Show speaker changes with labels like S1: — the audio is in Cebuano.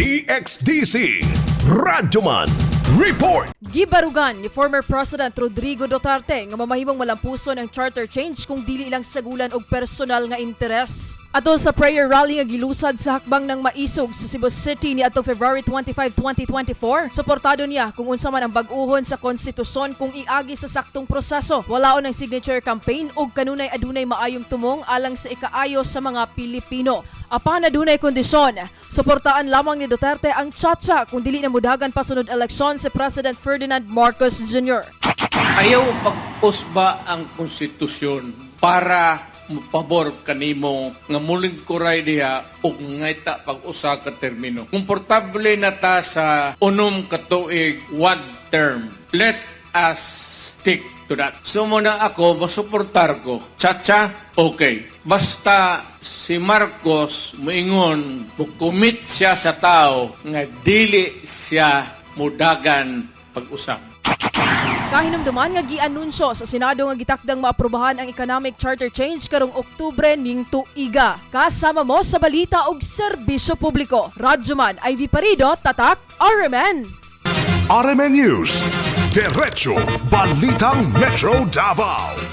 S1: DXDC Radyoman Report.
S2: Gibarugan ni former President Rodrigo Duterte nga mamahimong malampuson ang charter change kung dili lang sagulan og personal nga interes. Atol sa prayer rally nga gilusad sa Hakbang ng Maisog sa Cebu City ni atong February 25, 2024, suportado niya kung unsa man ang bag-uhon sa konstitusyon kung iagi sa saktong proseso. Walaon ang signature campaign ug kanunay adunay maayong tumong alang sa ikaayo sa mga Pilipino. Apan adunay kondisyon, suportaan lamang ni Duterte ang Cha-cha kung dili na mudagan pasunod eleksyon si President Ferdinand Marcos Jr.
S3: Ayaw pag-usba ang konstitusyon para mopabor kanimo nga mulingkuray diha ug ngayta pag usa ka termino. Komportable na ta sa 6 ka tuig, one term. Let us stick to that. So mao na ako, masuportar ko. Cha-cha, okay. Basta si Marcos moingon, commit siya sa tao nga dili siya mudagan pag-usab.
S2: Kahinumduman nga gianunsyo sa Senado nga gitakdang maaprubahan ang economic charter change karong Oktubre ning tuiga. Kasama mo sa balita og serbisyo publiko. Radyoman Ivy Parido, Tatak, RMN.
S1: RMN News. Diretso Balitang Metro Davao.